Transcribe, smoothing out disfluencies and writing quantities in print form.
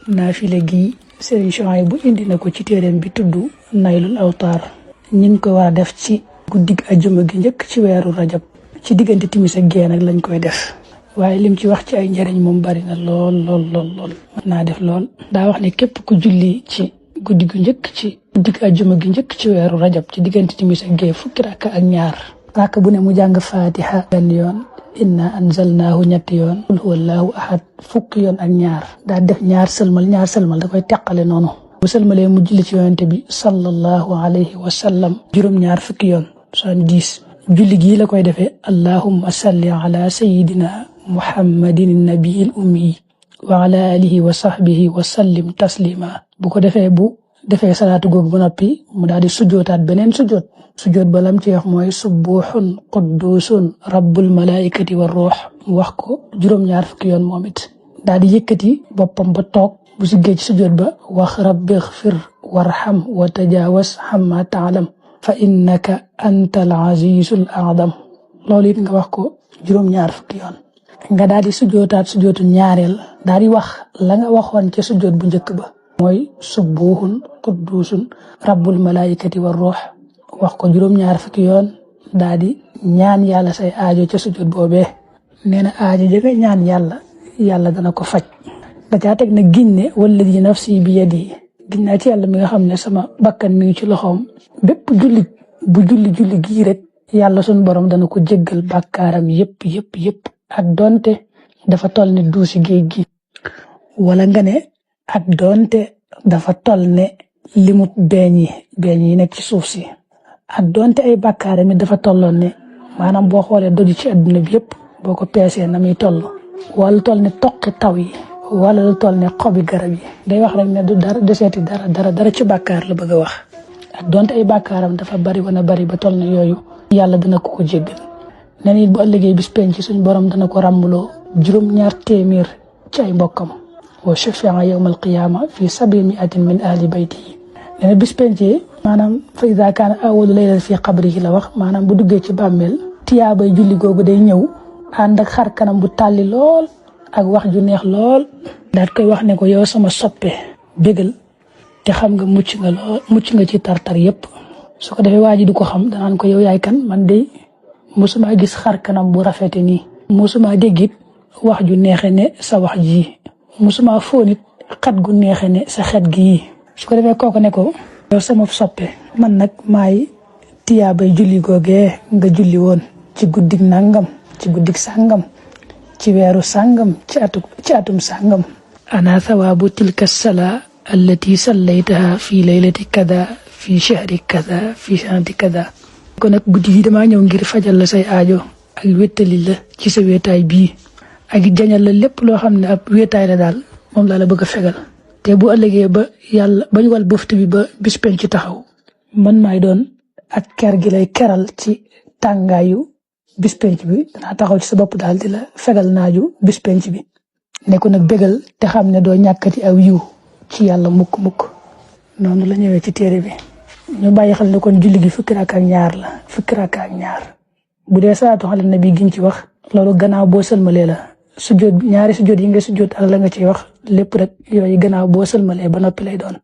naafile gi Serigne Souhaïbou indi na ko ci téereem bi tudd Naylul Awtaar ñi ngi ko war a def ci guddig ajjuma gi njëkk ci weeru rajab ci diggante timis ak gee nag lañ koy def waaye lim ci wax ci ay njëriñ moom bari na lool mën naa def lool. daa wax ne képp ku julli ci guddi gu njëkk ci guddig ajjuma gi njëkk ci weeru rajab ci diggante timis ak gee fukki rakka ak ñaar rakka bu ne mu jàng fatiha benn yoon, inna anzalnaahu ñetti yoon, qul huwallahu ahad fukki yoon ak ñaar daa def ñaar sëlmal da koy teqale noonu. bu sëlmalee mu julli ci yonente bi sallallahu alayhi wa sallam juróom-ñaar fukki yoon 70. julli gii la koy defee allahumma salli ala sayidina muhammadin nabiyil ummi wa ala alihi wa sahbihi wa sallim taslima. bu ko defee salaatu googu ba noppi mu daal di sujjootaat beneen sujjoot ba lam ci wax mooy subuhun quddusun rabbul malaikati war ruux mu wax ko juróom-ñaar fukki yoon moom it daal di yëkkati boppam ba toog bu siggee ci sujjoot ba wax rabbighfir warham wa tajaawaz amma ta'lam fa innaka antal azizul a'zam. loolu it nga wax ko juróom-ñaar fukki yoon nga daal di sujjootaat sujjootu ñaareel daal di wax la nga waxoon ca sujjoot bu njëkk ba mooy subuhun quddusun rabbul malaikati war ruux wax ko juróom-ñaar fukki yoon daal di ñaan yàlla say aajo ca sujjoot boobee. nee na aajo jëga ñaan yàlla dana ko faj. da caa teg na ginne walladi nafsi bi yadi giñ naa ci yàlla mi nga xam ne sama bakkan mi ngi ci loxoom bépp jullit bu julli gii rek yàlla sunu borom dana ko jéggal bàkkaaram yépp ak donte dafa toll ne duusi géej gi wala nga ne ak donte dafa toll ne limut beeñ yi nekk ci suuf si ak donte ay bàkkaaram it dafa tolloon ne maanaam boo xoolee doju ci adduna bi yépp boo ko peesee na muy toll wala toll ne toqi taw yi wala lu toll ne xobi garab yi day wax rek ne du dara deseeti dara ci bàkkaar la bëgg a wax ak donte ay bàkkaaram dafa bari ba toll ne yooyu yàlla dana ko jéggal. nee na it bu ëllëgee bis penc ci suñ borom dana ko ràmmuloo juróom-ñaar téeméer ci ay mbokkam wa shafi'a yawmal qiyaama fi 700 min ahli bayti. nee na bis penc maanaam fa iza kaana awwalu laylatin fi qabrihi la wax maanaam bu duggee ci bàmmeel tiyaabay julli googu day ñëw ànd ak xar kanam bu tàlli lool ak wax ju neex lool daat koy wax ne ko yow sama soppe bégal te xam nga mucc nga ci tartar yépp. su ko defee waa ji du ko xam danaan ko yow yaay kan man de mosuma gis xar kanam bu rafete nii mosuma déggit wax ju neexe ne sa wax ji mosuma foonit xat gu neexe ne sa xet gi. su ko defee kooku ne ko yow sama soppe man nag maay tiyaabay julli googee nga julli woon ci guddig nangam ci guddig sàngam ci weeru sàngam ci atum sàngam. ana thawaabu tilka salaa allati sallaytaha fi laylati kada fi shahri kada fi sanati kada. kon nag guddi gi damaa ñëw ngir fajal la say aajo ak wéttali la ci sa wéetaay bii ak jañal la lépp loo xam ne ab wéetaay la daal moom laa la bëgg a fegal. te bu ëllëgee ba yàlla bañ wal buftu bi ba bis penc ci taxaw man maay doon ak ker gi lay keral ci tàngaayu bis penc bi danaa taxaw ci sa bopp daal di la fegal naaju bis penc bi. ne ko nag bégal te xam ne doo ñàkkati aw yiw ci yàlla mukk noonu la ñëwee ci téere bi. ñu bàyyi xel ne kon julli gi fukki rakka ak ñaar bu dee salaatu ala nabi giñ ci wax loolu gannaaw boo sëlmalee la ñaari sujjoot yi nga sujjoot ak la nga ciy wax lépp rek yooyu gannaaw boo sëlmalee ba noppi lay doon.